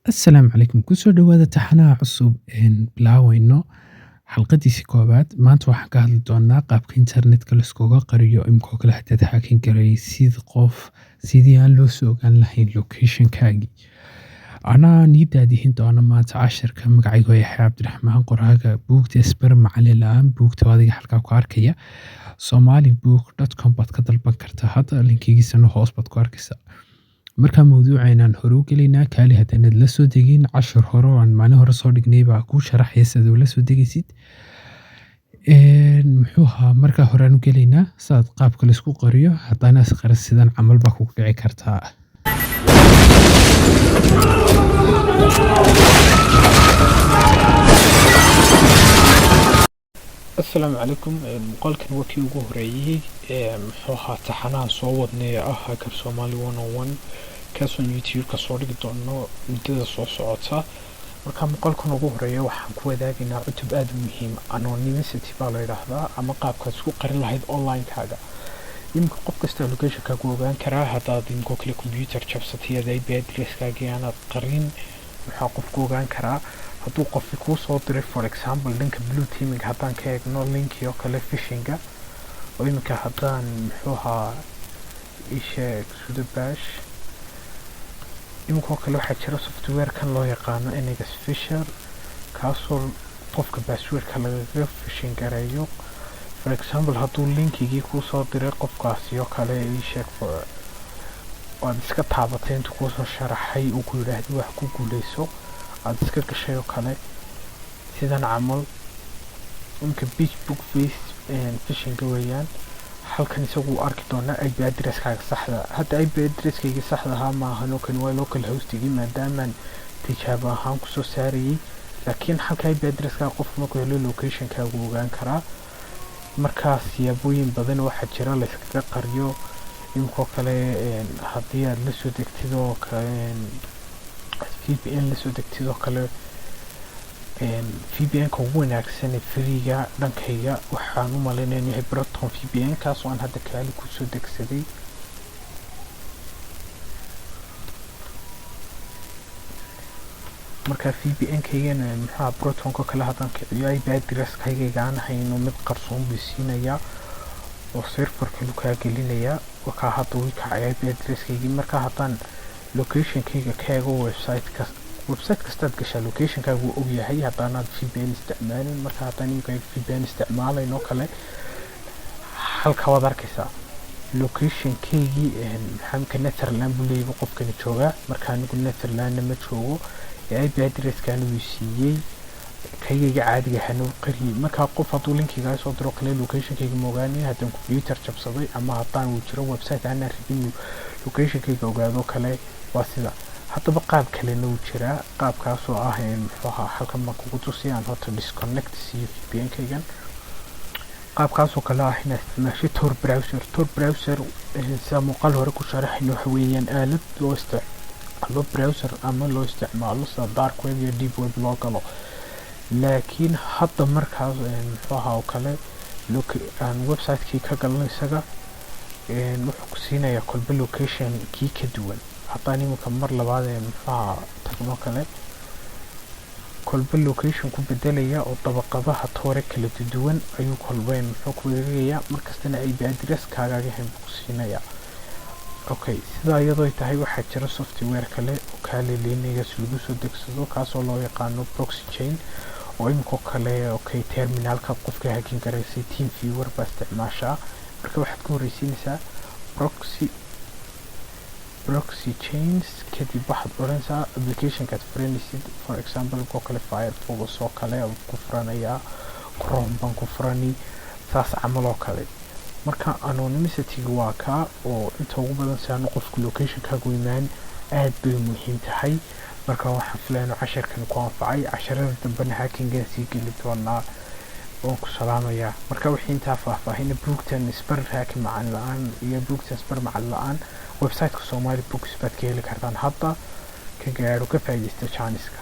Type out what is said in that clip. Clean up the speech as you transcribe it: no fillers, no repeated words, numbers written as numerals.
Assalaamu calaykum. Kusoo dhawaada taxanaha cusub een bilaawayno xalqadiisii koowaad. Maanta waxaan ka hadli doonaa qaabka internetka la iskuga qariyo, imikoo kale hadaad hacking garaysid qof, sidii aan loo soo ogaan lahayn locationkaagii. Anaa nii daadihin doona maanta casharka. Magacaygu waa Yaxya Cabdiraxmaan, qoraaga buugta Isbar Macalin La'aan. Buugta waa adiga halkaa ku arkaya. Somalibook.com baad ka dalban kartaa hadda, linkigiisana hoos baad ku arkaysaa. Marka mawduucaynaan hore u gelaynaa, kaali haddaanad la soo degin, cashar hore oo aan maalin hore soo dhignay baa kuu sharaxaya sidaad ula soo degaysid. Muxuu ahaa, markaa horaan u gelaynaa saad qaabka la isku qariyo. Haddana isqaris sidan camal baa kugu dhici kartaa. Assalaamu calaykum. Muuqaalkan waa kii ugu horeeyey ee muxuu ahaa taxanaha soo wadnay ee ah Hacker Somali 101, kaasoo YouTube-ka soo dhigi doono muddada soo socota. Marka muuqaalkan ugu horeeya waxaan ku wadaagaynaa cutub aada u muhiim, anonymity baa la yidhaahdaa, ama qaabkaad isku qarin lahayd online-kaaga. Iminka qof kasta locationkaagu ogaan karaa. Haddaad iminkoo kale computer jabsatay, aad IP addresskaagii aanaad qarin, waxaa qofku ogaan karaa. Hadduu qofi kuu soo diray, for example, dhanka blue teaming haddaan ka eegno, linkii oo kale phishinga oo iminka haddaan muxuu ahaa isheeg sudo bash, iminkoo kale waxaa jira software kan loo yaqaano NX Fisher, kaasoo qofka passwordka lagaga phishing gareeyo. For example, hadduu linkigii kuu soo diray qofkaasi oo kale, isheeg, waad iska taabatay intuu kuusoo sharaxay, uu ku yidhaahdo wax ku guuleyso, aada iska gashay oo kale, sidan camal. Imka beach book face phishinga weeyaan. Halkan isagu arki doonaa IP addresskaaga saxda. Hadda IP addresskayga saxda ahaa maahan oo kani waa local hostigii, maadaamaan tijaabo ahaan kusoo saarayay. Laakiin halka IP addresskaaga qofku markuu helo, locationkaagu ogaan karaa. Markaa siyaabooyin badan waxaa jira la iskaga qariyo. Iminkoo kale haddii aad la soo degtid oo kale VPN lasoo degtid oo kale, VPN-ka ugu wanaagsan ee freega dhankayga waxaan u malaynaya inuu yahay Proton VPN, kaas oo aan hadda kaali kusoo degsaday. Marka VPN-kaygana muxuu Protonka kale haddaan kiciyo, IP addresskaygayga aan hayno mid qarsoon buu siinayaa oo serverka lu kaa gelinayaa. Wakaa hadda wii kacay IP addresskaygii. Marka haddaan locationkayga ka eego website-ka, website kastaad gashaa locationkaagu wuu ogyahay haddaanaad VPN isticmaalin. Marka haddaan iminka VPN isticmaalayn oo kale, halka waad arkaysaa locationkaygii. Maxaa imika Netherland buu leeyahay qofkani joogaa. Marka anigu Netherlandna ma joogo ee IP addresskana wuu siiyey, kaygayga caadiga ahana wuu qariyey. Marka qof hadduu linkigaa soo diro kale, locationkayga ma ogaanay. Haddaan computer jabsaday ama haddaan uu jiro website aanaan rabin locationkayga ogaado kale, waa sida. Haddaba qaab kalena wuu jiraa, qaabkaasoo ah muxuu ahaa, halkan baan kugu tusi. Aan horta disconnect siiyo VPN-kaygan. Qaabkaasoo kale ah inaad isticmaasho Tor browser. Tor browser, sida muuqaal hore ku sharaxayno, waxa weeyaan aalad loo isticmaalo browser ama loo isticmaalo sida dark web iyo deep web loo galo. Laakiin hadda markaas muxuu ahaa oo kale aan website-kii ka galno, isaga wuxuu ku siinayaa kolba location kii ka duwan. Haddaan iminka mar labaad ee muxuu ahaa tagno kale, kolba location ku bedelaya oo dabaqadaha Tor kala duwan ayuu kolba muxuu ku wareegayaa. Markastana IP address kaagaga hayn buu ku siinayaa. Okay, sidaa iyadoo ay tahay, waxaa jira software kale oo Kali Linux lagu soo degsado, kaasoo loo yaqaano proxy chain, oo iminkoo kale, okay, terminalka qofka hacking garaysay team viewer baa isticmaashaa. Marka waxaad ku horeysiinaysaa proxy chains, kadib waxaad odhanaysaa applicationkaad furanaysid. For example, oo kale Firefox oo kale ku furanayaa, Chrome baan ku furani, saas camal oo kale. Marka anonymity waa kaa oo inta ugu badan si aanu qofku locationkaagu imaan aad bay muhiim tahay. Marka waxaan filaya inuu casharkan ku anfacay. Casharada dambena hackingan sii geli doonaa. Waan ku salaamayaa. Marka wixii intaa faahfaahina, buugtan Isbar Hacking Macalin La-aan iyo buugtan Isbar Macalin La-aan website-ka Somali Books baad ka heli kartaan. Hadda ka gaadho, ka faa'iidaysta jaaniska.